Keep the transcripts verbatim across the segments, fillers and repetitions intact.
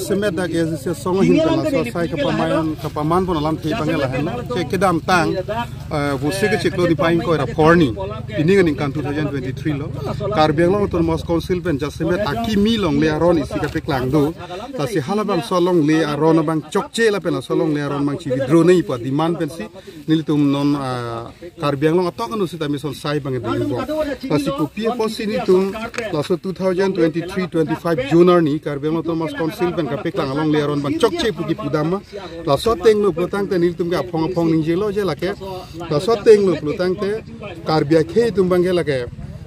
Semet dak S D C asong ahin pen laso asai kapaman, kapaman pon alamthe abang ke lahenlo. Che kedamtang, eh, Vosik kechiklo niphai ingkoi ra phongo arni, pini aningkan two thousand twenty-three lo, Karbi Anglong Autonomous Council pen jasemet akimi longle aron isi kapeklang do. Lasi halabangso longle aron abang chokche lapen laso longle aron abang chi-withdraw nangji pu ademand pensi nelitum non, ah, Karbi Anglong atok anu sita mison asai abang dun bom. Lasi kopi apotsi nelitum laso two thousand twenty-three twenty-five June arni Karbi Anglong Autonomous Council pen kapeklang alongle aron abang chokche pu kipudam ma. Laso ateng lo pulotangte nelitum ke aphong aphong ningjelo je lake. Laso ateng lo pulotangte Karbi akhei atum abang ke lake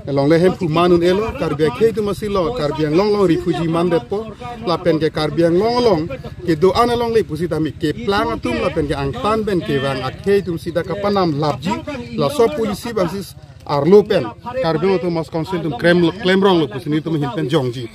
longle hemphu man un-elo, Karbi akhei atum asi lo, Karbi Anglong along refugee mandetpo, lapen ke Karbi Anglong along kedo-an alongle pusitame keplang atum lapen ke angtan pen kevang akhei atum sita kapanam lapji, laso policy abangsi arlo pen Karbi Anglong Autonomous Council atum klem, klemrong lo pusi nelitum ahin pen jongji.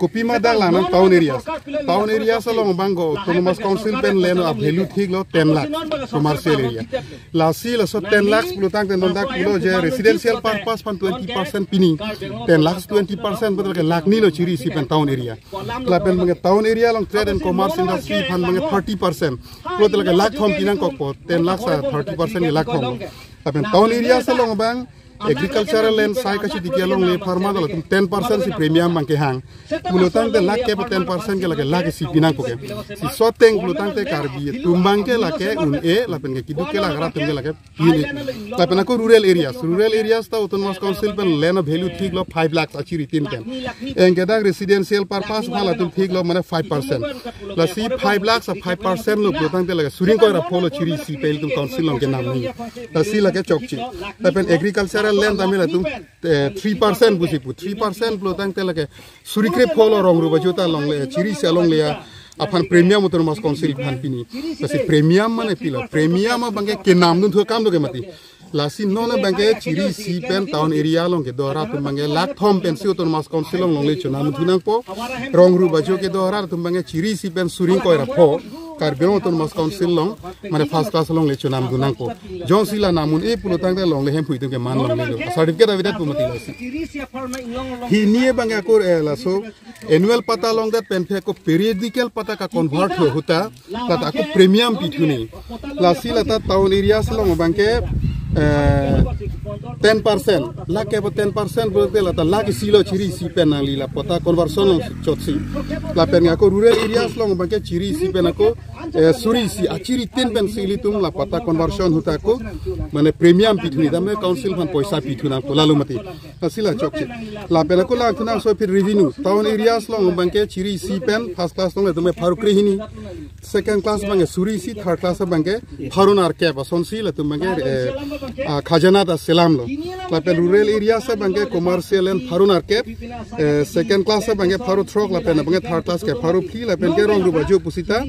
Kopima dak lang nang town areas. Town areas along abang ko Autonomous Council pen land a-value thik lo ten lakh commercial area. Lasi laso ten lakhs pulotangte non dak pulo je residential purpose aphan twenty percent pini. Ten lakhs twenty percent betul ke lakh ni lo chiri isi pen town area. Lapen abang ke town area along trade and commerce industry aphan abang ke thirty percent. Pulote lake lakh thom pinangkokpo, ten lakhs a thirty percent ke lakh thom. Lapen town areas along abang agricultural land asai kachitiki alongle pharma do latum ten percent si premium abang kehang. Pulotangte lake pu ten percent ke lake lakh isi pinangkok ke. Laso ateng pulotangte Karbi atum abang ke lake un-e lapen ke keduk kelak rat atum ke lake pini. Lapen ako rural areas, rural areas ta Autonomous Council pen land a-value thik lo five lakhs achiri tin pen. Anke dak residential purpose aphan latum thik lo mane five percent. Lasi five lakhs a five percent lo pulotangte lake suri ingkoi ra phongo lo chiri isi pen ilitum council along kenam nangji. Lasi lake chokche. Lapen agricultural land tame latum, eh, three percent pusi pu. Three percent pulotangte lake suri kre phongo lo rong rubajo ta longle, chiri isi alongle aphan premium Autonomous Council aphan pini. Lasi premium mane pilo. Premium abang ke kenamdun thu akam do ke mati. Lasi non abang ke chiri isi pen town area along kedo arat atum abang ke lakh thom pensi Autonomous Council along longle chonamdun thu nangpo. Rong rubajo kedo arat atum abang ke chiri isi pen suri ingkoi ra phongo Karbi Anglong Autonomous Council along mane first class alongle chonamdun nangpo. Jongsi la nam un-e pulotangte longle hemphu itum ke man longlelo. Certificate avedet pu mati lasi. Hini abang ke ako, eh, laso annual patta longdet pen phe ako periodical patta ka-convert ho ahut ta, lata ako premium pithu nangji. Lasi lata town areas along abang ke, eh, ten percent, lake pu ten percent pulote lata lakh isi lo chiri isi pen nangli la patta conversion along chotsi. Lapen ako rural areas along abang ke chiri isi pen ako, eh, suri isi achiri tin pensi ilitum la patta conversion ahut ta ako mane premium pithu nangji, tame council aphan poisa pithu nangpo, lalo mati. Lasi la chokche. Lapen ako langthu nangso aphi revenue. Town areas along abang ke chiri isi pen first class along latum pharo krehini. Second class abang ke suri isi, third class abang ke pharo nerkep asonsi latum abang ke, eh, ah, khajana ta selam lo. Lapen rural areas abang ke commercial land pharo nerkep, eh, second class abang ke pharo throk, lapen abang ke third class ke pharo phli, lapen ke rong rubajo pusita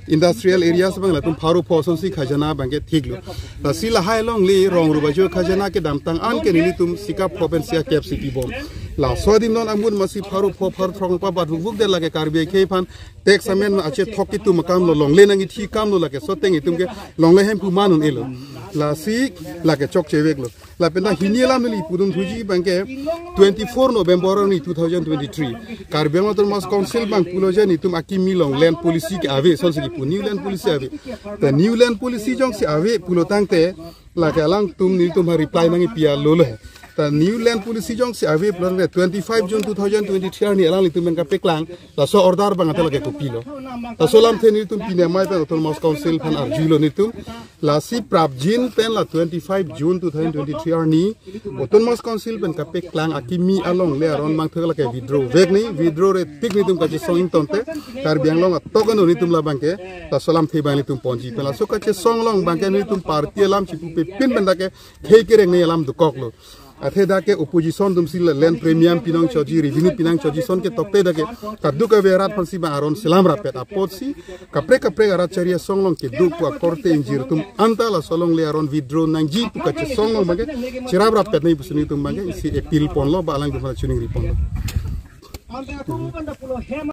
industrial areas abang latum pharo pho asonsi khajana abang ke thik lo. Lasi lahai alongle rong rubajo khajana kedamtang an ke nelitum sikap pho pen sia kep si pibom. Laso adim non amun masi pharo pho pharo throk pabat vukvuk det lake Karbi akhei aphan tax amen achethok itum akam lo, longle nangji akam lo, lake laso ateng itum ke longle hemphu man un-elo. Lasi lake chokche vek lo. Lapen ta hini alam neli pudun thuji abang ke twenty-four November ni two thousand twenty-three Karbi Anglong Autonomous Council abang pulo je nelitum akimi along land policy ke ave, asonsi kipu new land policy ave. Ta new land policy jongsi ave pulotangte lake alangtum nelitum ha reply nangpi-a lolo he. Ta new land policy jongsi ave pulotangte twenty-five June two thousand twenty-three arni alanglitum pen kapeklang laso order abang ate lake kopilo. Laso alamthe nelitum pini amei pen Autonomous Council aphan arjulo nelitum. Lasi prapjin pen la twenty-five June two thousand twenty-three arni Autonomous Council pen kapeklang akimi alongle aron mangthek lake withdraw vek ni, withdraw re tik nelitum kachesong ingtonte Karbi Anglong atok anu nelitum labangke laso alamthe abang nelitum ponji pen laso kachesong along abangke nelitum party alam chipupe pin pen dak ke thei kereng ni alam dokoklo. Athe dak ke opposition atumsi la land premium pinangchoji, revenue pinangchoji ason ke tokte dak ke kadokave arat aphansi bang aron selam rappet apotsi kaprek kaprek arat chari asong along kedo pu akorte ingjir atum anta laso alongle aron withdraw nangji pu kachesong along abangke cherap rappet nangji pusi nelitum abangke isi appeal ponlo ba alanglitum aphan choningri ponlo.